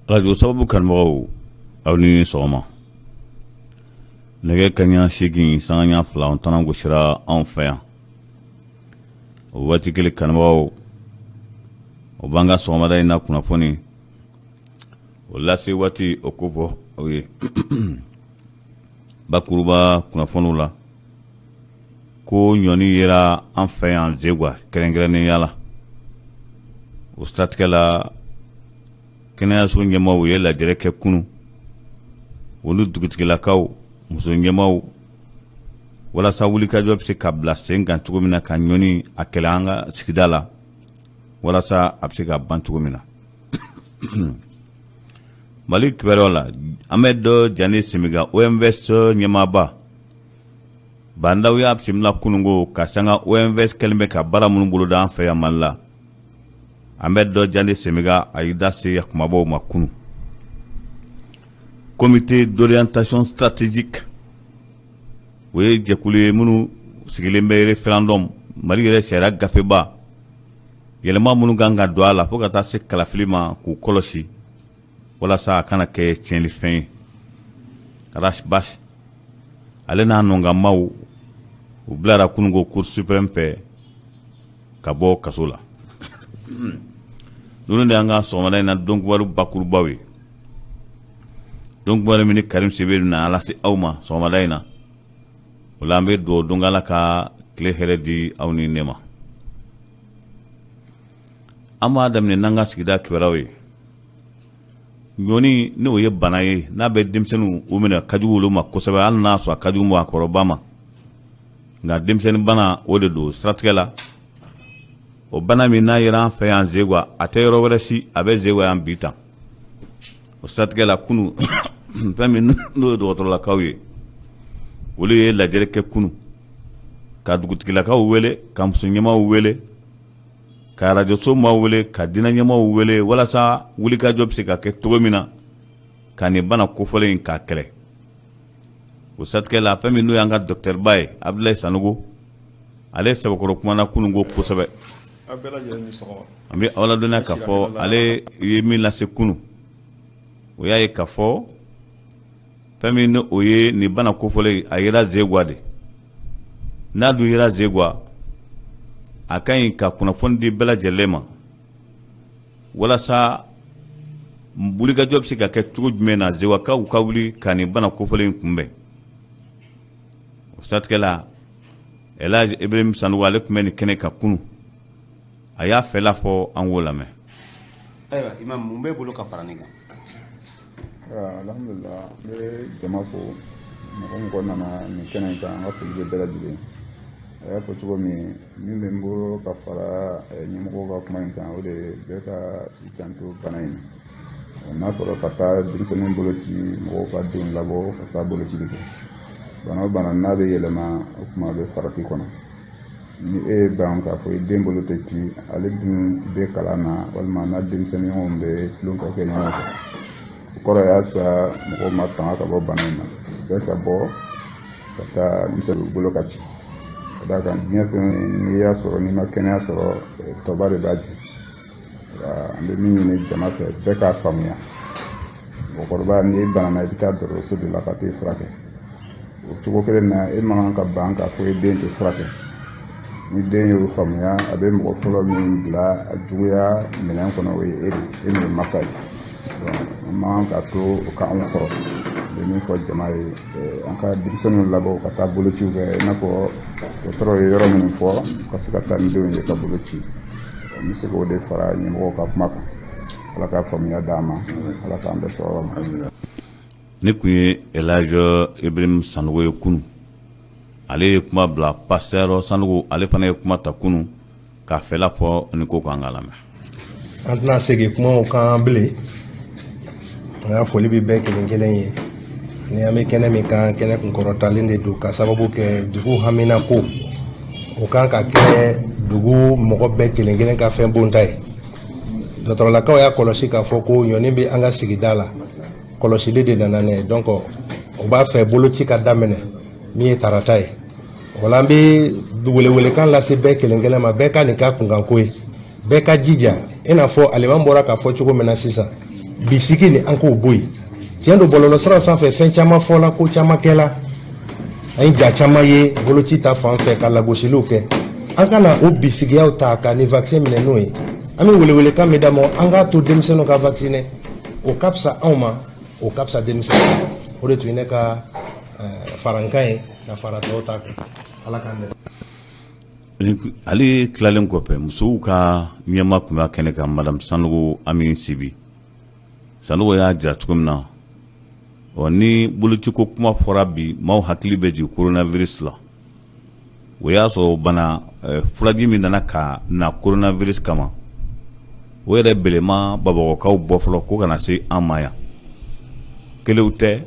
Arajo sababu kanubagaw, aw ni sɔgɔma. Nɛgɛ kaɲa 8 sanga 2 o tana gosira anw fɛ yan. O waati kelen, kanubagaw, o b'an ka sɔgɔmada in na kunnafoni o lase waati o ko fɔ o ye bakuruba kunnafoniw la ko ɲɔni yera an fɛ yan Zegwa, kɛrɛnkɛrɛnnenya la. O siratigɛ la, kɛnɛyaso ɲɛmaaw ye lajɛrɛ kɛ kunun, olu dugutigilakaw, muso ɲɛmaaw, walasa wulikajɔ bɛ se ka bila sen kan cogo min na ka ɲɔni a kɛlɛ an ka sigida la, walasa a bɛ se ka ban cogo min na. Mali kibaruyaw la, an bɛ dɔ Jane Semiga, OMVS ɲɛmaaba Bah N'Daw y'a bisimila kununko ka sanga OMVS kɛlen bɛ ka baara minnu boloda an fɛ yan Mali la. An bɛ dɔ Jane Semiga, a y'i da se kumabaw ma kunun. Comité d'orientation stratégique, o ye jɛkulu ye minnu sigilen bɛ référendum, Mali yɛrɛ sariya gafeba yɛlɛma minnu kan ka don a la fo ka taa se kalafili ma, k'u kɔlɔsi walasa a kana kɛ tiɲɛnifɛn ye. Ras Bath, ale n'a nɔnkamaw, u bilara kununko Cour suprême fɛ ka bɔ kaso la. Ninnu de y'an ka sɔgɔmada in na donkibaru bakurubaw ye, donkibaru min ni Karim Sidibe na lase aw ma sɔgɔmada in na. O la, an bɛ dugawu don Ala ka tile hɛrɛ di aw ni ne ma. An b'a daminɛ n'an ka sigida kibaruyaw ye. Ɲɔni, n'o ye bana ye n'a bɛ denmisɛnninw u minɛ, ka jugu olu ma kosɛbɛ, hali n'a sɔrɔ a ka jugu maakɔrɔba ma, nka denmisɛnnin bana o de don. Siratigɛ la, o bana min n'a yera an fɛ yan Zegwa, a tɛ yɔrɔ wɛrɛ si, a bɛ Zegwa yan bi tan. O siratigɛ la, kunu, fɛn min n'o ye dɔgɔtɔrɔlakaw ye, olu ye lajɛrɛ kɛ kunu ka dugutigilakaw wele, ka muso ɲɛmaaw wele, ka arajoso maaw wele, ka diinɛ ɲɛmaaw wele, walasa wulikajɔ bɛ se ka kɛ cogo min na ka nin bana kofɔlen in k'a kɛlɛ. O siratigɛ la, fɛn min n'o y'an ka dɔkitɛriba ye, Abudulayi Sanogo, ale sɛbɛkɔrɔ kumana kununko kosɛbɛ. An bɛ aw ladɔnniya k'a fɔ ale ye min lase kunun, o y'a ye k'a fɔ fɛn min ni o ye nin bana kofɔlen, a yera Zegwa de. N'a dun yera Zegwa, a ka ɲi ka kunnafoni di bɛɛ lajɛlen ma walasa wulikajɔ bɛ se ka kɛ cogo jumɛn na Zegwakaw ka wuli ka nin bana kofɔlen kunbɛn. O siratigɛ la, Elhaji Ibrahim Sanogo, ale tun bɛ nin kɛnɛ kan kunun, a y'a fɛla fɔ, an k'o lamɛn. Ayiwa imam, mun b'e bolo ka fara nin kan? Alhamdulillah, n bɛ jama fo, mɔgɔ mɔgɔ nana nin kɛnɛ in kan, an ka foli bɛ bɛɛ lajɛlen. A y'a fɔ cogo min, min bɛ n bolo ka fara ɲɛmɔgɔw ka kuma in kan, o de ye bɛɛ ka i janto bana in na. N'a fɔra ka taa denmisɛnninw bolo ci, mɔgɔw ka denw labɔ ka taa bolocili kɛ. Bana o bana n'a bɛ yɛlɛma, o tuma a bɛ farati kɔnɔ. Ni e ye ban k'a fɔ i den bolo tɛ ci, ale dun bɛ kalan na, walima n'a denmisɛnninɲɔgɔnw bɛ tulonkɛ kɛ ɲɔgɔn fɛ, o kɔrɔ y'a sa mɔgɔw ma tanga ka bɔ bana in ma. Bɛɛ ka bɔ ka taa denmisɛnninw bolo ka ci, ka d'a kan diɲɛ fɛn n'i y'a sɔrɔ, n'i ma kɛnɛya sɔrɔ, tɔba de b'a di. An bɛ min ɲini jama fɛ, bɛɛ k'a faamuya, mɔgɔkɔrɔba, n'i banana, i bɛ taa dɔgɔtɔrɔso de la ka t'i furakɛ. O cogo kelen na, e man kan ka ban k'a fɔ i den tɛ furakɛ. Ni den y'o faamuya, a bɛ mɔgɔ fɔlɔ min bila a juguya minɛn kɔnɔ, o ye e de ye, e min ye masa ye. An man kan ka to o ka anw sɔrɔ. N bɛ min fɔ jama ye, an ka denmisɛnninw labɔ ka taa bolociw kɛ, i n'a fɔ dɔgɔtɔrɔw ye yɔrɔ minnu fɔ, ka se ka taa ni denw ye ka boloci. N bɛ se k'o de fara ɲɛmɔgɔw ka kuma kan. Ala ka faamuya d'an ma, Ala k'an bɛɛ sɔrɔ ma. Ne tun ye Elhaji Ibrahim Sanogo ye kunun, ale ye kuma bila. Pasteur Sanogo, ale fana ye kuma ta kunun k'a fɛla fɔ nin ko kan, ka lamɛn. An tɛna segin kumaw kan bilen. An ka foli bɛ bɛɛ kelen kelen ye. Ani an bɛ kɛnɛ min kan, kɛnɛ kunkɔrɔtalen de don, ka sababu kɛ dugu hamina ko o kan ka kɛ dugu mɔgɔ bɛɛ kelen kelen ka fɛn bonta ye. Dɔgɔtɔrɔlakaw y'a kɔlɔsi k'a fɔ ko ɲɔni bɛ an ka sigida la, kɔlɔsili de nana n'a ye. Donc o b'a fɛ boloci ka daminɛ min ye tarata ye. O la, an bɛ welewelekan lase bɛɛ kelen kelen ma, bɛɛ ka nin k'a kunkanko ye. Bɛɛ ka jija, i n'a fɔ alimami bɔra k'a fɔ cogo min na sisan, bisigi ni an k'o bɔ yen. Tiɲɛ don, bɔlɔlɔsiraw sanfɛ fɛn caman fɔla, ko caman kɛla, an ye ja caman ye boloci ta fan fɛ ka lagosiliw kɛ. An kana o bisigiyaw ta ka ni vaccin minɛ n'o ye. An bɛ welewelekan min d'a ma, an k'a to denmisɛnninw ka vacciner, o ka fisa anw ma, o ka fisa denmisɛnninw ma. O de tun ye ne ka farankan ye ka fara tɔw ta kan. Ala k'an dɛmɛ. Ale tilalen kɔfɛ, musow ka ɲɛmaa tun b'a kɛnɛ kan, Madame Sanogo Ami Sibi. Sanogo y'a jira cogo min na, ɔ ni bolociko kuma fɔra bi, maaw hakili bɛ jigin coronavirus la. O y'a sɔrɔ bana furaji min nana ka na coronavirus kama, o yɛrɛ belema Bamakɔkaw bɔ fɔlɔ ko kana se an ma yan. Kelenw tɛ,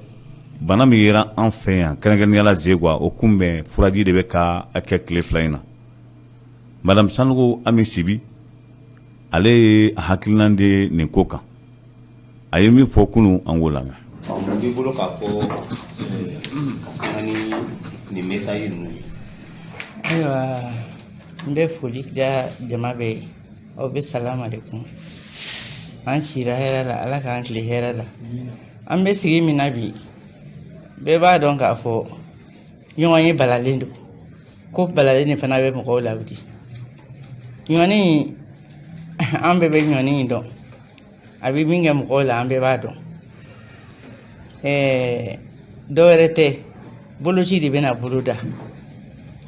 bana min yera an fɛ yan, kɛrɛnkɛrɛnnenya la Zeguwa, o kunbɛn furaji de bɛ ka kɛ tile 2 in na. Madame Sanogo Ami Sibi, ale ye hakilinan de nin ko kan. A ye min fɔ kunun, an k'o lamɛn. Mun b'i bolo k'a fɔ ka sanga ni nin message ninnu ye? Ayiwa, n bɛ foli da jama bɛɛ ye. Aw bɛ salamu aleykum. An sira hɛrɛ la, Ala k'an tile hɛrɛ la. An bɛ sigi min na bi, bɛɛ b'a dɔn k'a fɔ ɲɔgɔn ye balalen don. Ko balalen de fana bɛ mɔgɔw lawuli. Ɲɔni, an bɛɛ bɛ ɲɔni in dɔn. A bɛ min kɛ mɔgɔw la, an bɛɛ b'a dɔn. Dɔ wɛrɛ tɛ, boloci de bɛna boloda.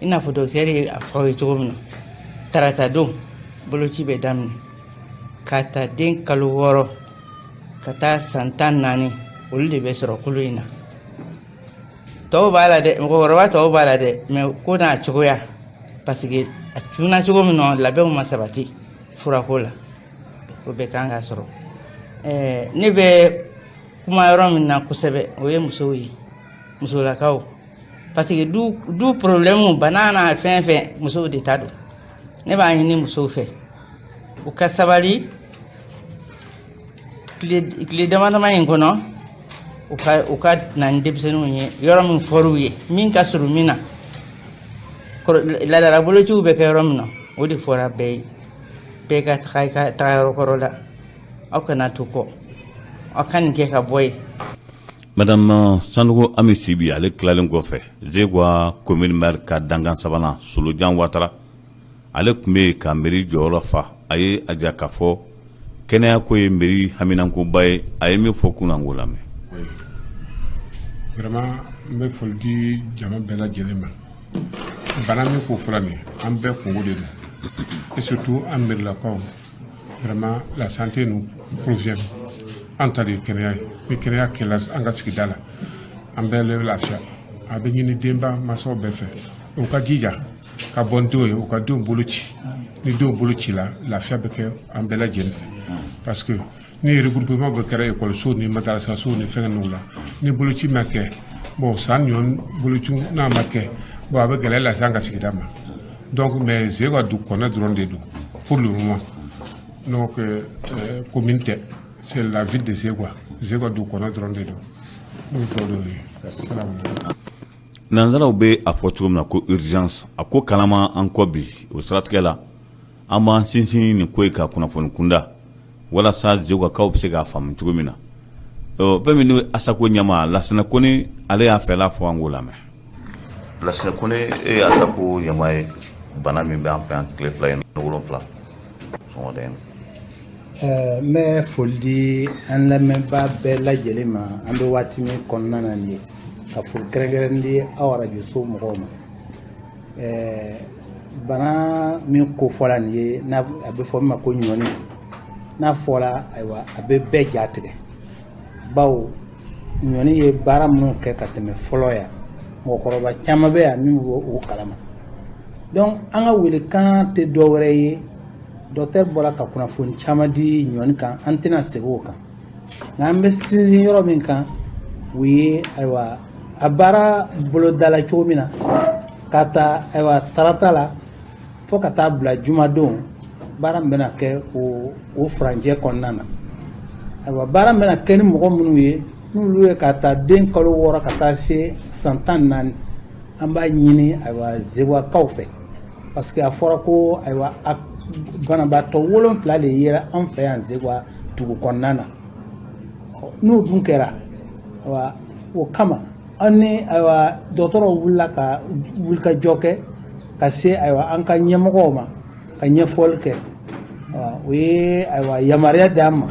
I n'a fɔ docteur ye a fɔ aw ye cogo min na, tarata don boloci bɛ daminɛ k'a ta den kalo 6 ka taa san 14, olu de bɛ sɔrɔ kolo in na. Tɔw b'a la dɛ, mɔgɔkɔrɔba tɔw b'a la dɛ, mais ko n'a cogoya, parce que a cunna cogo min na, labɛnw ma sabati furako la, o bɛɛ kan ka sɔrɔ. Ne bɛ kuma yɔrɔ min na kosɛbɛ, o ye musow ye, musolakaw, parce que du problème, bana n'a fɛn fɛn, musow de ta don. Ne b'a ɲini musow fɛ, u ka sabali tile dama dama in kɔnɔ, u ka na ni denmisɛnninw ye yɔrɔ min fɔr'u ye, min ka surun min na, laadala bolociw bɛ kɛ yɔrɔ min na, o de fɔra bɛɛ ye. Bɛɛ ka taga i ka taga yɔrɔ kɔrɔ la, aw kana to kɔ, aw ka nin kɛ ka bɔ yen. Madame Sanogo Ami Sibi, ale tilalen kɔfɛ, Zeguwa commune maire ka dankan sabanan, Solojan Watara, ale tun bɛ yen ka mairie jɔyɔrɔ fa. A ye a jira k'a fɔ kɛnɛya ko ye mairie haminankoba ye. A ye min fɔ kunun, an k'o lamɛn. Vraiment, n bɛ foli di jama bɛɛ lajɛlen ma. Bana min ko fɔra nin, an bɛɛ kungo de don, et surtout an mairilakaw. Vraiment, la santé nous provient, an ta de ye kɛnɛya ye. Ni kɛnɛya kɛla an ka sigida la, an bɛɛ bɛ lafiya. A bɛ ɲini denba mansaw bɛɛ fɛ, u ka jija ka bɔ ni denw ye, u ka denw bolo ci. Ni denw bolo ci la, lafiya bɛ kɛ an bɛɛ lajɛlen fɛ, parce que ni regroupement bɛ kɛra ekɔliso ni madarasaso ni fɛn ninnu la, ni boloci ma kɛ, bon, san ɲɔ boloci n'a ma kɛ, bon, a bɛ gɛlɛya lase an ka sigida ma. Donc, mais Zeguwa dugu kɔnɔ dɔrɔn de don pour le moment. Donc commune tɛ, c'est la ville de Zeguwa. Zeguwa dugu kɔnɔ dɔrɔn de don. Ne bɛ fɔ o de ye. Salamu. Nanzaraw bɛ a fɔ cogo min na ko urgence, a ko kalama an kɔ bi. O siratigɛ la, an b'an sinsin nin ko ye ka kunnafoni kunda walasa Zeguwakaw bɛ se k'a faamu cogo min na. Fɛn min n'o ye Asako ɲɛmaa Lasinɛ Kone, ale y'a fɛla fɔ, an k'o lamɛn. Lasinɛ Kone, e ye Asako ɲɛmaa ye. Bana min bɛ an fɛ yan tile 2 in na, 7 sɔgɔmada in na. N bɛ foli di an lamɛnbaa bɛɛ lajɛlen ma. An bɛ waati min kɔnɔna na nin ye, ka foli kɛrɛnkɛrɛn di aw arajoso mɔgɔw ma. Bana min ko fɔla nin ye, n'a a bɛ fɔ min ma ko ɲɔni, n'a fɔra, ayiwa, a bɛ bɛɛ ja tigɛ, bawo ɲɔni ye baara minnu kɛ ka tɛmɛ fɔlɔ yan, mɔgɔkɔrɔba caman bɛ yan min b'o o kalama. Donc an ka welekan tɛ dɔ wɛrɛ ye. Docteur bɔra ka kunnafoni caman di ɲɔni kan, an tɛna segin o kan, nka an bɛ sinsin yɔrɔ min kan, o ye, ayiwa, a baara bolodala cogo min na, ka ta, ayiwa, tarata la fo ka taa bila jumadon. Baara min bɛna kɛ o furancɛ kɔnɔna na, ayiwa, baara min bɛna kɛ ni mɔgɔ minnu ye, n'olu ye ka taa den kalo 6 ka taa se san 14, an b'a ɲini, ayiwa, Zeguwakaw fɛ, parce que a fɔra ko, ayiwa, a Banabaatɔ 7 de yera an fɛ yan Zeguwa dugu kɔnɔna na. N'o dun kɛra, ayiwa, o kama an ni, ayiwa, dɔgɔtɔrɔw wulila ka wulikajɔ kɛ ka se, ayiwa, an ka ɲɛmɔgɔw ma ka ɲɛfɔli kɛ. O ye, ayiwa, yamaruya d'an ma,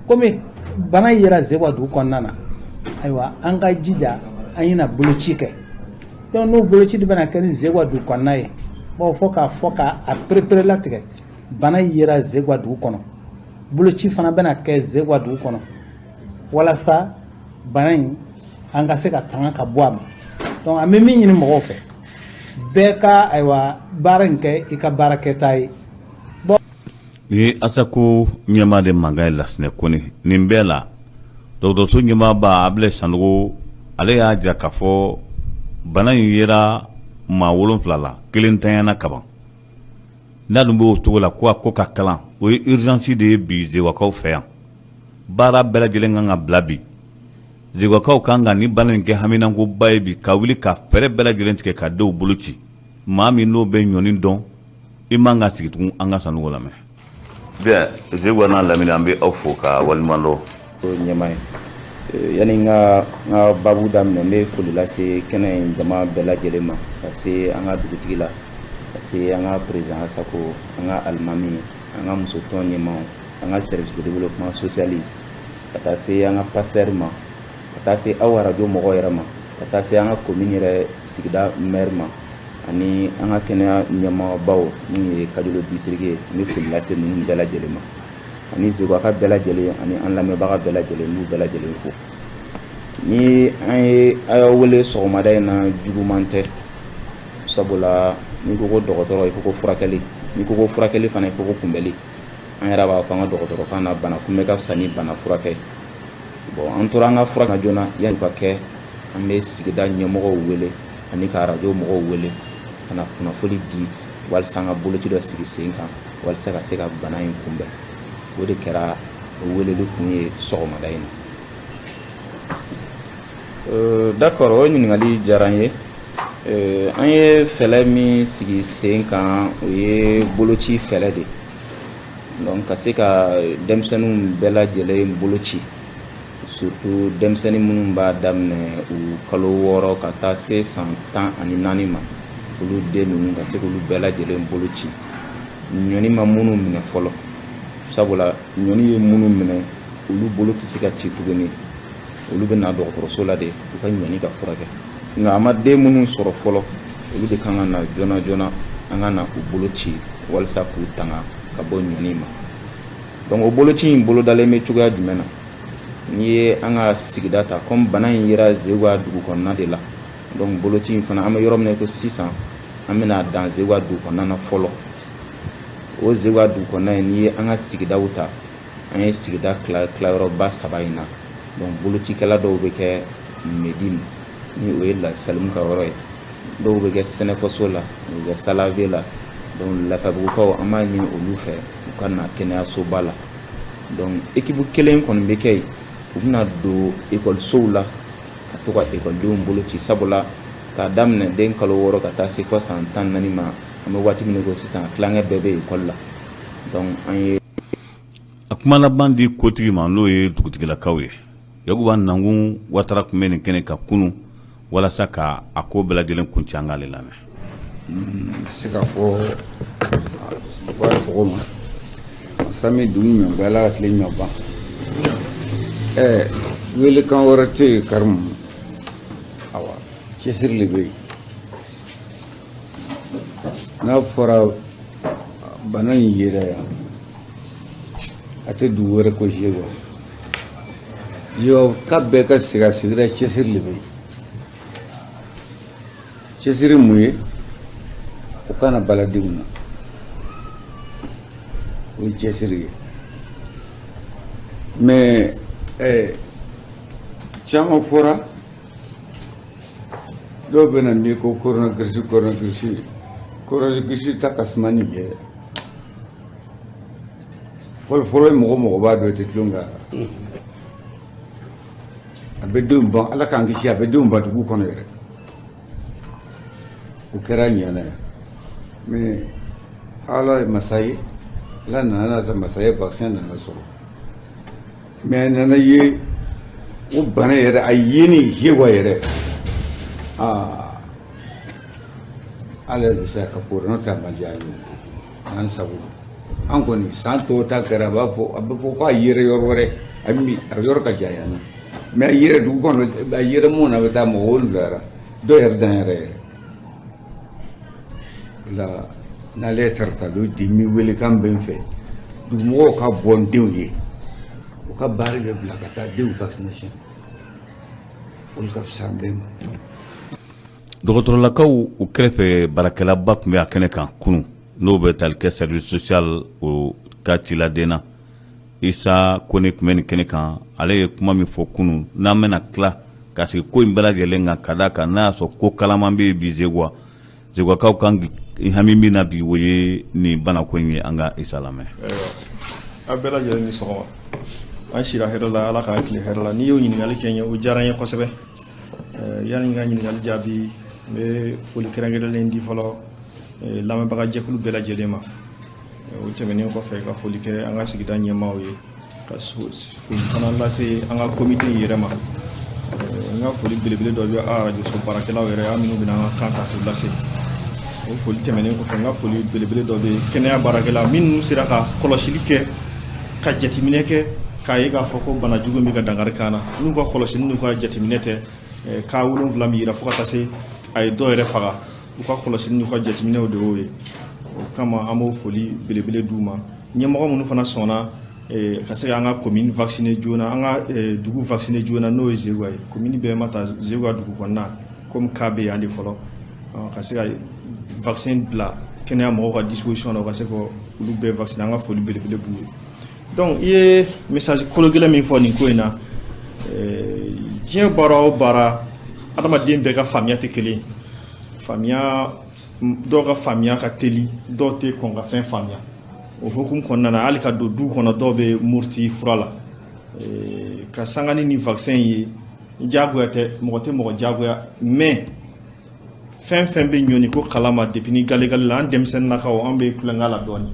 komi bana yera Zeguwa dugu kɔnɔna na, ayiwa, an ka jija an ɲɛna boloci kɛ. Donc n'o boloci de bɛna kɛ ni Zeguwa dugu kɔnɔna ye, bawo fɔ k'a fɔ k'a perepere latigɛ, bana yera Zeguwa dugu kɔnɔ, boloci fana bɛna kɛ Zeguwa dugu kɔnɔ walasa bana in an ka se ka tanga ka bɔ a ma. Donc an bɛ min ɲini mɔgɔw fɛ, bɛɛ ka, ayiwa, baara in kɛ i ka baara kɛta ye. Nin ye ASACO ɲɛmaa de mankan ye, Lasinɛ Kone. Nin bɛɛ la, dɔgɔtɔrɔso ɲɛmaaba Abilaye Sanogo, ale y'a jira k'a fɔ bana in yera maa 7 la, kelen tanyana kaban. N'a dun b'o cogo la, ko a ko ka kalan, o ye urgence de ye bi Zeguwakaw fɛ yan. Baara bɛɛ lajɛlen kan ka bila bi. Zeguwakaw kan ka ni bana in kɛ haminankoba ye bi, ka wuli ka fɛɛrɛ bɛɛ lajɛlen tigɛ ka denw bolo ci. Maa min n'o bɛ ɲɔni dɔn, i man ka sigi tugun. An ka Sanogo lamɛn. Bien, Zeguwa n'a lamini, an bɛ aw fo ka waleɲuman dɔn. Ɲɛma ye, yanni n ka n ka baabu daminɛ, n bɛ foli lase kɛnɛ in jama bɛɛ lajɛlen ma, ka se an ka dugutigi la, ka se an ka président ASACO, an ka alimami, an ka musotɔn ɲɛmaaw, an ka service de développement social, ka taa se an ka pasteur ma, ka taa se aw arajo mɔgɔw yɛrɛ ma, ka taa se an ka commune yɛrɛ sigida maire ma, ani an ka kɛnɛya ɲɛmaabaw min ye Kajolo district ye. N bɛ foli lase ninnu bɛɛ lajɛlen ma, ani Zeguwaka bɛɛ lajɛlen, ani an lamɛnbaga bɛɛ lajɛlen, n b'u bɛɛ lajɛlen fo. Ni an ye a y'aw wele sɔgɔmada in na, juguman tɛ, sabula n'i ko ko dɔgɔtɔrɔ, i ko ko furakɛli, n'i ko ko furakɛli fana, i ko ko kunbɛli. An yɛrɛ b'a fɔ an ka dɔgɔtɔrɔkan na, bana kunbɛ ka fisa ni bana furakɛ. Bon, an tora an ka furakɛ joona yanni ka kɛ, an bɛ sigida ɲɛmɔgɔw wele ani ka arajo mɔgɔw wele ka na kunnafoni di walasa an ka boloci dɔ sigi sen kan walasa ka se ka bana in kunbɛn. O de kɛra o weleli kun ye sɔgɔmada in na. D'accord, o ɲininkali diyara n ye. An ye fɛɛrɛ min sigi sen kan, o ye boloci fɛɛrɛ de, donc ka se ka denmisɛnninw bɛɛ lajɛlen boloci, surtout denmisɛnnin minnu b'a daminɛ u kalo 6 ka taa se san 14 ma, olu den ninnu, ka se k'olu bɛɛ lajɛlen boloci, ɲɔni ma minnu minɛ fɔlɔ, sabula ɲɔni ye minnu minɛ, olu bolo tɛ se ka ci tuguni, olu bɛ na dɔgɔtɔrɔso la de u ka ɲɔni ka furakɛ. Nka a ma den minnu sɔrɔ fɔlɔ, olu de kan ka na joona joona, an ka na u bolo ci walasa k'u tanga ka bɔ ɲɔni ma. Donc o boloci in bolodalen bɛ cogoya jumɛn na? N'i ye an ka sigida ta, comme bana in yera Zeguwa dugu kɔnɔna de la, donc boloci in fana, an bɛ yɔrɔ min na ko sisan, an bɛna dan Zeguwa dugu kɔnɔna na fɔlɔ. O Zeguwa dugu kɔnɔna in, n'i ye an ka sigidaw ta, an ye sigida tila tilayɔrɔba saba in na. Donc bolocikɛla dɔw bɛ kɛ Medine, ni o ye Salimu ka yɔrɔ ye, dɔw bɛ kɛ Sɛnɛfɔso la, u bɛ kɛ Salave la. Donc Lafiyabugukaw, an b'a ɲini olu fɛ u ka na kɛnɛyasoba la. Donc équipe kelen kɔni bɛ kɛ yen, u bɛna don ekɔlisow la ka to ka ekɔlidenw bolo ci, sabula k'a daminɛ den kalo 6 ka taa se fo san 14 ma, an bɛ waati min ko sisan, tilankɛ bɛɛ bɛ ekɔli la. Donc an ye A kuma laban di kotigi ma, n'o ye dugutigilakaw ye. Yakuba Nankun Watara tun bɛ nin kɛnɛ ka kunun walasa ka a ko bɛɛ lajɛlen kuncɛ. An k'ale lamɛn. N bɛ se k'a fɔ sɔgɔma sami dugu ɲɔgɔn ala ka tile ɲɔ ban. Welekan wɛrɛ tɛ yen, Karimu. Awa, cɛsiri de bɛ yen. N'a fɔra bana in yera yan, a tɛ dugu wɛrɛ ko Zeguwa. Zeguwa ka bɛɛ ka segin a sigira, cɛsiri de bɛ yen. Cɛsiri mun ye? O kana baladenw na, o ye cɛsiri ye. Mais caman fɔra, dɔw bɛna miiri ko coronavirus, coronavirus, coronavirus ta ka suma nin ye. Fɔlɔ fɔlɔ, mɔgɔ mɔgɔ b'a dɔn, i tɛ tulon k'a la. A bɛ denw ban, Ala k'an kisi, a bɛ denw ban dugu kɔnɔ yɛrɛ. O kɛra ɲana ye, mais Ala ye masa ye, Ala nana n'a masa ye, vaccin nana sɔrɔ. Mais a nana ye o bana yɛrɛ, a yeni Zeguwa yɛrɛ, aa, Ala yɛrɛ bɛ se ka ko n'o tɛ, a ma diya an ye, an sago an kɔni. San tɔw ta kɛra, a b'a fɔ, a bɛ fɔ k'a yɛrɛ yɔrɔ wɛrɛ, a mi a yɔrɔ ka jan yan nɔ. Mais a yɛrɛ dugu kɔnɔ, a yɛrɛ mun na, a bɛ taa mɔgɔ 7 la, dɔw yɛrɛ dan yɛrɛ yɛrɛ la. N'ale ye tarata don di, min wele kan bɛ n fɛ, dugumɔgɔw ka bɔ n denw ye, u ka baara bɛ bila ka taa denw vaccination, olu ka fisa an bɛɛ ma. Dɔgɔtɔrɔlakaw u kɛrɛfɛ, baarakɛlaba tun bɛ a kɛnɛ kan kunun, n'o bɛ tali kɛ service social o ka ciladen na, Isa Kone tun bɛ nin kɛnɛ kan. Ale ye kuma min fɔ kunun, n'an bɛna tila ka sigi ko in bɛɛ lajɛlen kan, ka d'a kan n'a y'a sɔrɔ ko kalaman bɛ yen bi Zeguwa, Zeguwakaw kan hami min na bi, o ye nin banako in ye. An ka Isa lamɛn. Aw bɛɛ lajɛlen ni sɔgɔma, an sira hɛrɛ la, Ala k'an tile hɛrɛ la. N'i y'o ɲininkali kɛ n ye, o diyara n ye kosɛbɛ. Yanni n ka ɲininkali jaabi, n bɛ foli kɛrɛnkɛrɛnlen di fɔlɔ lamɛnbaga jɛkulu bɛɛ lajɛlen ma. O tɛmɛnen kɔfɛ, ka foli kɛ an ka sigida ɲɛmaaw ye, ka foli fana lase an ka komite in yɛrɛ ma. N ka foli belebele dɔ bɛ arajoso baarakɛlaw yɛrɛ, an minnu bɛna an ka kan ta k'u lase. O foli tɛmɛnen kɔfɛ, n ka foli belebele dɔ bɛ kɛnɛya baarakɛla minnu sera ka kɔlɔsili kɛ, ka jateminɛ kɛ, k'a ye k'a fɔ ko bana jugu bɛ ka dankari k'an na. N'u ka kɔlɔsili n'u ka jateminɛ tɛ, cas 7 min yira fo ka taa se a ye dɔw yɛrɛ faga, u ka kɔlɔsili n'u ka jateminɛw de y'o ye. O kama, an b'o foli belebele d'u ma. Ɲɛmɔgɔ minnu fana sɔnna ka se an ka commune vacciner joona, an ka dugu vacciner joona, n'o ye Zeguwa ye, commune bɛɛ ma ta, Zeguwa dugu kɔnɔna, komi cas bɛ yan de fɔlɔ, ka se ka vaccin bila kɛnɛya mɔgɔw ka disposition na, u ka se ka olu bɛɛ vacciner, an ka foli belebele b'u ye. Donc i ye message kolo gɛlɛn min fɔ nin ko in na, diɲɛ baara o baara, adamaden bɛɛ ka faamuya tɛ kelen ye. Faamuya, dɔw ka faamuya ka teli, dɔw tɛ kɔn ka fɛn faamuya. O hukumu kɔnɔna na, hali ka don du kɔnɔ, dɔw bɛ muruti fura la ka sanga ni vaccin ye. Diyagoya tɛ, mɔgɔ tɛ mɔgɔ diyagoya, mais fɛn fɛn bɛ ɲɔni ko kalama depuis ni galegale la, an denmisɛnninnakaw, an bɛ tulonkɛ la dɔɔnin,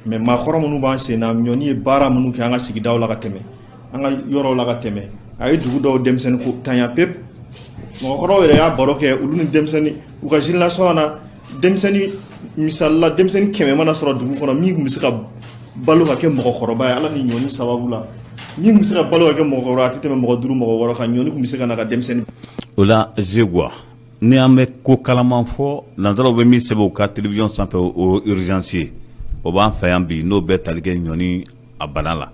mais maakɔrɔ minnu b'an sen na, ɲɔni ye baara minnu kɛ an ka sigidaw la ka tɛmɛ, an ka yɔrɔw la ka tɛmɛ, a ye dugu dɔw denmisɛnnin ko tanya pewu. Mɔgɔkɔrɔw yɛrɛ y'a baro kɛ, olu ni denmisɛnnin u ka génération na, denmisɛnnin, misali la, denmisɛnnin 100 mana sɔrɔ dugu kɔnɔ, min tun bɛ se ka balo ka kɛ mɔgɔkɔrɔba ye, Ala ni ɲɔni sababu la, min tun bɛ se ka balo ka kɛ mɔgɔkɔrɔba, a tɛ tɛmɛ mɔgɔ 5, mɔgɔ 6 kan. Ɲɔni tun bɛ se ka na ka denmisɛnnin. O la Zeguwa, ni an bɛ ko kalaman fɔ, nanzaraw bɛ min sɛbɛn u ka télévision sanfɛ, o urgence ye, o b'an fɛ yan bi, n'o bɛ tali kɛ ɲɔni a bana la.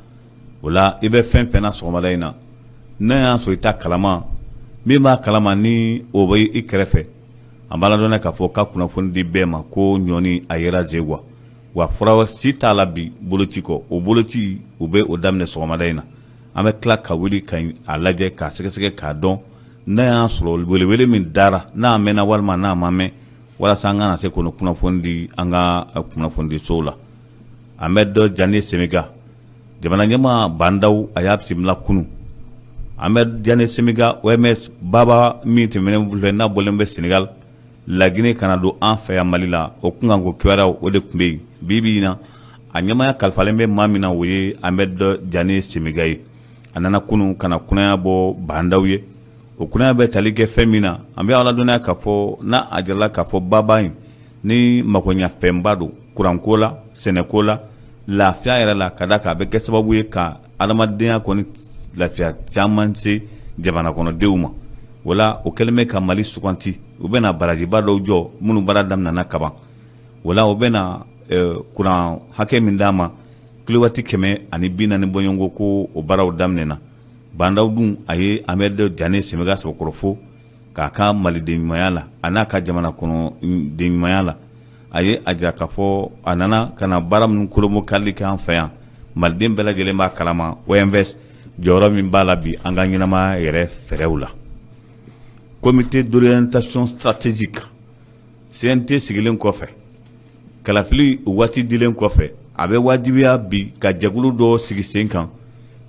O la, i bɛ fɛn fɛn na sɔgɔmada in na, n'a y'a sɔrɔ i ta kalama, min b'a kalama ni o bɛ i kɛrɛfɛ, an b'a ladɔnniya k'a fɔ ka kunnafoni di bɛɛ ma ko ɲɔni a yera Zeguwa, wa fura si t'a la bi boloci kɔ. O boloci, u bɛ o daminɛ sɔgɔmada in na. An bɛ tila ka wuli ka a lajɛ, k'a sɛgɛsɛgɛ, k'a dɔn n'a y'a sɔrɔ welewele min dara, n'a mɛnna walima n'a ma mɛn, walasa an kana se k'o kunnafoni di an ka kunnafoni sow la. An bɛ dɔ Janɛ Semiga, jamana ɲɛmaa Bah N'Daw, a y'a bisimila kunun. An bɛ Janɛ Semiga, OMS baba min tɛmɛnen filɛ, n'a bɔlen bɛ Senegal, Laginɛ, ka na don an fɛ yan Mali la, o kunkanko kibaruyaw, o de tun bɛ yen. Bi bi in na, a ɲɛmaaya kalifalen bɛ maa min na, o ye an bɛ dɔ Janɛ Semiga ye. A nana kunun ka na kunnaya bɔ Bah N'Daw ye. O kunnaya bɛ tali kɛ fɛn min na, an bɛ aw ladɔnniya k'a fɔ n'a a jirala k'a fɔ baba in ni makoɲɛfɛnba don kuranko la, sɛnɛko la, lafiya yɛrɛ la, ka da kan a bɛ kɛ sababu ye ka adamadenya kɔni lafiya caman se jamana kɔnɔdenw ma. O la, o kɛlen bɛ ka Mali suganti, u bɛna barajiba dɔw jɔ minnu baara daminɛna kaban. O la, u bɛna kuran hakɛ min d'a ma, kilowati 140 bɔɲɔgɔnko, ko o baaraw daminɛna. Bah N'Daw dun, a ye Ahmed Janɛ Semiga Sabakɔrɔ fo k'a ka maliden ɲumanya la, a n'a ka jamana kɔnɔ den ɲumanya la. A ye a jira k'a fɔ a nana ka na baara minnu kolonbokarili kɛ an fɛ yan, maliden bɛɛ lajɛlen b'a kalama, OMVS jɔyɔrɔ min b'a la bi an ka ɲɛnamaya yɛrɛ fɛɛrɛw la. Comité d'orientation stratégique CNT sigilen kɔfɛ, kalafili waati dilen kɔfɛ, a bɛ wajibiya bi ka jɛkulu dɔ sigi sen kan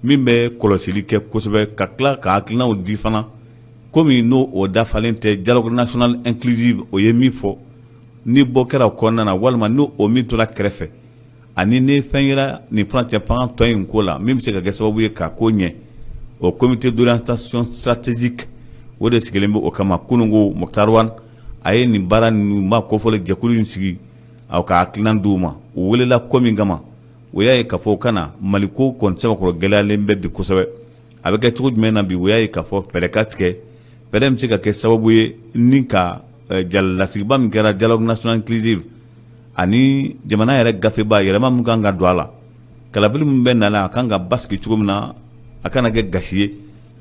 min bɛ kɔlɔsili kɛ kosɛbɛ, ka tila ka hakilinaw di fana, komi n'o o dafalen tɛ. Dialogue national inclusive, o ye min fɔ. Ni bɔ kɛra o kɔnɔna na, walima ni o min tora kɛrɛfɛ, ani ni fɛn yera nin furancɛ fanga tɔ in ko la min bɛ se ka kɛ sababu ye ka ko ɲɛ, o comité d'orientation stratégique, o de sigilen bɛ o kama. Kununko Moctar Ouane a ye nin baara ninnu maa kofɔlen jɛkulu in sigi, a ka hakilina d'u ma. U welela ko min kama, o y'a ye k'a fɔ o kana Mali ko kɔni sɛbɛkɔrɔ gɛlɛyalen bɛ bi kosɛbɛ. A bɛ kɛ cogo jumɛn na bi? O y'a ye k'a fɔ fɛɛrɛ ka tigɛ, fɛɛrɛ min bɛ se ka kɛ sababu ye ni ka jalasigiba min kɛra dialogue national inclusive ani jamana yɛrɛ gafeba yɛlɛma min kan ka don a la, kalafili min bɛ nana, a kan ka basigi cogo min na, a kana kɛ gasi ye.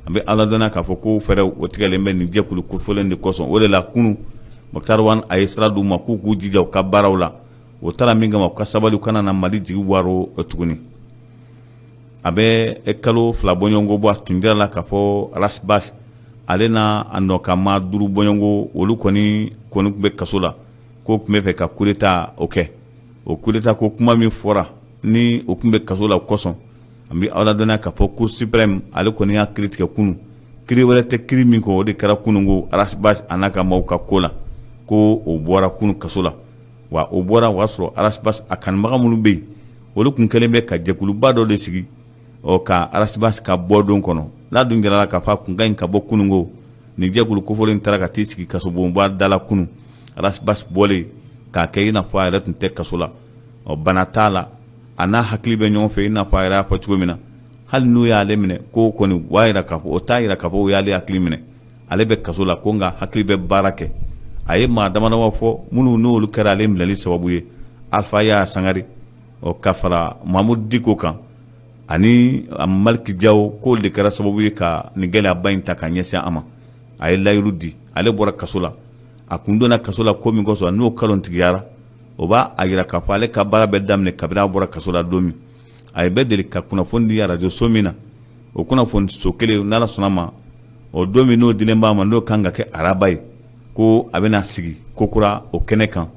An bɛ ala dɔnna k'a fɔ ko fɛɛrɛw o tigɛlen bɛ nin jɛkulu kofɔlen de kosɔn. O de la kunun Moctar Ouane a ye sira d'u ma k'u k'u jija u ka baaraw la. O taara min kama, u ka sabali, u kana na Mali jigi waro tuguni. A bɛ kalo 2 bɔɲɔgɔnko bɔ, a tun jira la k'a fɔ Ras Bath ale n'a a nɔ ka maa 5 bɔɲɔgɔnko, olu kɔni tun bɛ kaso la, k'o tun bɛ fɛ ka coup d'état o kɛ. O coup d'état ko kuma min fɔra ni o tun bɛ kaso la kosɔn, an bɛ aw ladɔnniya k'a fɔ Cour suprême ale kɔni y'a kiiri tigɛ kunun. Kiiri wɛrɛ tɛ kiiri min kɔ, o de kɛra kunun ko Ras Bath a n'a ka maaw ka ko la, ko o bɔra kunun kaso la. Wa o bɔra, o y'a sɔrɔ Ras Bath a kanubaga minnu bɛ yen, olu tun kɛlen bɛ ka jɛkuluba dɔ de sigi ɔ ka Ras Bath ka bɔ don kɔnɔ. N'a dun jɛra k'a fɔ a kun ka ɲi ka bɔ kunun ko, nin jɛkulu kofɔlen taara ka t'i sigi kasobonba da la kunun. Ras Bath bɔlen k'a kɛ i n'a fɔ a yɛrɛ tun tɛ kaso la, ɔ bana t'a la, a n'a hakili bɛ ɲɔgɔn fɛ i n'a fɔ a yɛrɛ y'a fɔ cogo min na. Hali n'u y'ale minɛ, ko kɔni b'a jira k'a fɔ o t'a jira k'a fɔ o y'ale hakili minɛ, ale bɛ kaso la ko, nka hakili bɛ baara kɛ. A ye maa damadama fɔ minnu n'olu kɛra ale minɛli sababu ye, Alpha Yaya Sangare ɔ ka fara Mamudu Diko kan ani Maliki Jawo, k'olu de kɛra sababu ye ka nin gɛlɛyaba in ta ka ɲɛsin a ma. A ye layiru di, ale bɔra kaso la, a kun donna kaso la ko min kosɔn, n'o kalontigiyara, o b'a a jira k'a fɔ ale ka baara bɛ daminɛ kabini a bɔra kaso la don min. A ye bɛɛ deli ka kunnafoni di arajo so min na, o kunnafoni so kelen, n'Ala sɔnna ma, o don min n'o dilen b'a ma, n'o kan ka kɛ araba ye, ko a bɛna sigi kokura o kɛnɛ kan.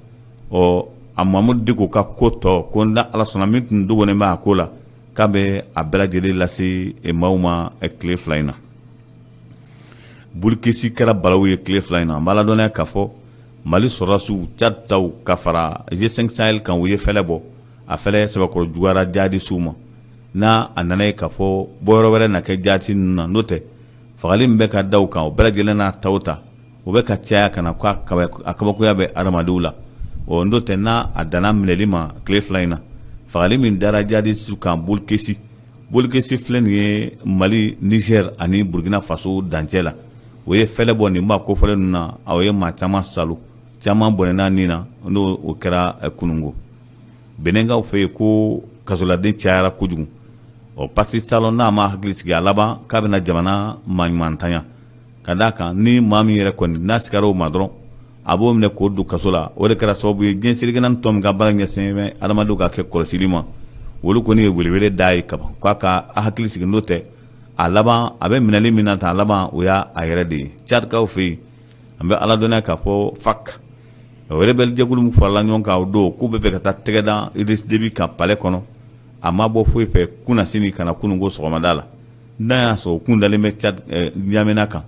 Ɔ a Mamudu Diko ka ko tɔ ko n Ala sɔnna, min tun dogolen bɛ a ko la, k'a bɛ a bɛɛ lajɛlen lase maaw ma tile 2 in na. Bulikesi kɛra balawu ye tile 2 in na. An b'a ladɔnniya k'a fɔ Mali sɔrɔdasiw, Tchad taw ka fara G5 Sahel kan, u ye fɛlɛ bɔ. A fɛlɛ sɛbɛkɔrɔ juguyara jihadisiw ma, n'a a nana ye k'a fɔ bɔyɔrɔ wɛrɛ na kɛ jihadisi ninnu na. N'o tɛ, fagali min bɛ ka da u kan, o bɛɛ lajɛlen n'a taw ta, o bɛ ka caya ka na, ko a kabakoya bɛ adamadenw la. Ɔ n'o tɛ, n'a a danna minɛli ma tile 2 in na, fagali min dara jihadisiw kan Boulkessi. Boulkessi filɛ nin ye Mali, Niger ani Burkina Faso dancɛ la. O ye fɛlɛ bɔ nin maa kofɔlen ninnu na, o ye maa caman salo, caman bɔnɛna nin na, n'o o kɛra kununko. Benɛnkaw fɛ yen ko kasoladen cayara kojugu. Ɔ Patrice Talon n'a ma hakili sigi, a laban k'a bɛna jamana maɲumantanya, ka d'a kan ni maa min yɛrɛ kɔni n'a sigara o ma dɔrɔn, a b'o minɛ k'o don kaso la. O de kɛra sababu ye diɲɛ seleke tɔn min ka baara ɲɛsin bɛ adamadenw ka kɛ kɔlɔsili ma, olu kɔni ye welewele da ye kaban k'a ka hakili sigi. N'o tɛ, a laban a bɛ minɛli min na tan, a laban o y'a a yɛrɛ de ye. Tchadkaw fɛ yen, an bɛ ala dɔnniya k'a fɔ FAC, o rebelle jɛkulu min farala ɲɔgɔn kan o don, k'u bɛ fɛ ka taa tɛgɛ da Idriss Déby kan palais kɔnɔ, a ma bɔ foyi fɛ kunnasini ka na kununko sɔgɔmada la. N'a y'a sɔrɔ u kun dalen bɛ Tchad N'Djamena kan,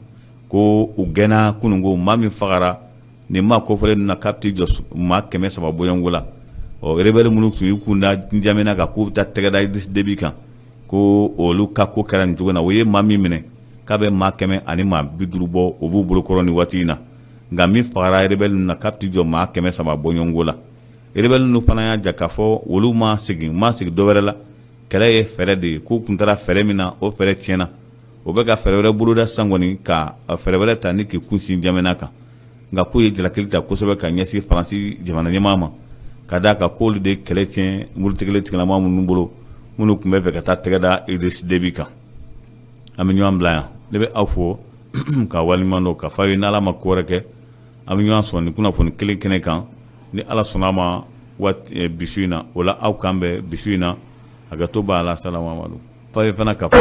ko u gɛnna kununko. Maa min fagara nin maa kofɔlen na, k'a bɛ t'i jɔ maa 300 bɔɲɔgɔnko la. Ɔ rebelle minnu tun y'u kun da N'Djamena kan k'u bɛ taa tɛgɛ da Idriss Déby kan, ko olu ka ko kɛra nin cogo na. O ye maa min minɛ, k'a bɛ maa 100 ani maa 50 bɔ, o b'u bolokɔrɔ nin waati in na. Nka min fagara rebelle ninnu na, k'a bɛ t'i jɔ maa 300 bɔɲɔgɔnko la. Rebelle ninnu fana y'a jira k'a fɔ olu ma segin dɔwɛrɛ la, kɛlɛ ye fɛɛrɛ de ye, k'u tun taara fɛɛrɛ min na, o fɛɛrɛ tiɲɛna. O bɛ ka fɛɛrɛ wɛrɛ boloda sisan kɔni, ka fɛɛrɛ wɛrɛ ta ni k'i kun sin N'Djamena kan. Nka k'u ye jalakili ta kosɛbɛ ka ɲɛsin Faransi jamana ɲɛmaa ma, ka d'a kan k'olu de kɛlɛ tiɲɛ murutigɛlen tigilama minnu bolo, minnu tun bɛ fɛ ka taa tɛgɛ da Idriss Déby kan. An bɛ ɲɔgɔn bila yan. Ne bɛ aw fo ka waleɲuman dɔn ka fɔ aw ye, n'Ala ma ko wɛrɛ kɛ, an bɛ ɲɔgɔn sɔrɔ nin kunnafoni kelen kɛnɛ kan ni Ala sɔnna a ma waati bisu in na. O la aw kan bɛn bisu in na. Hakɛto b'a la. Salamadu fa ye fana ka fɔ.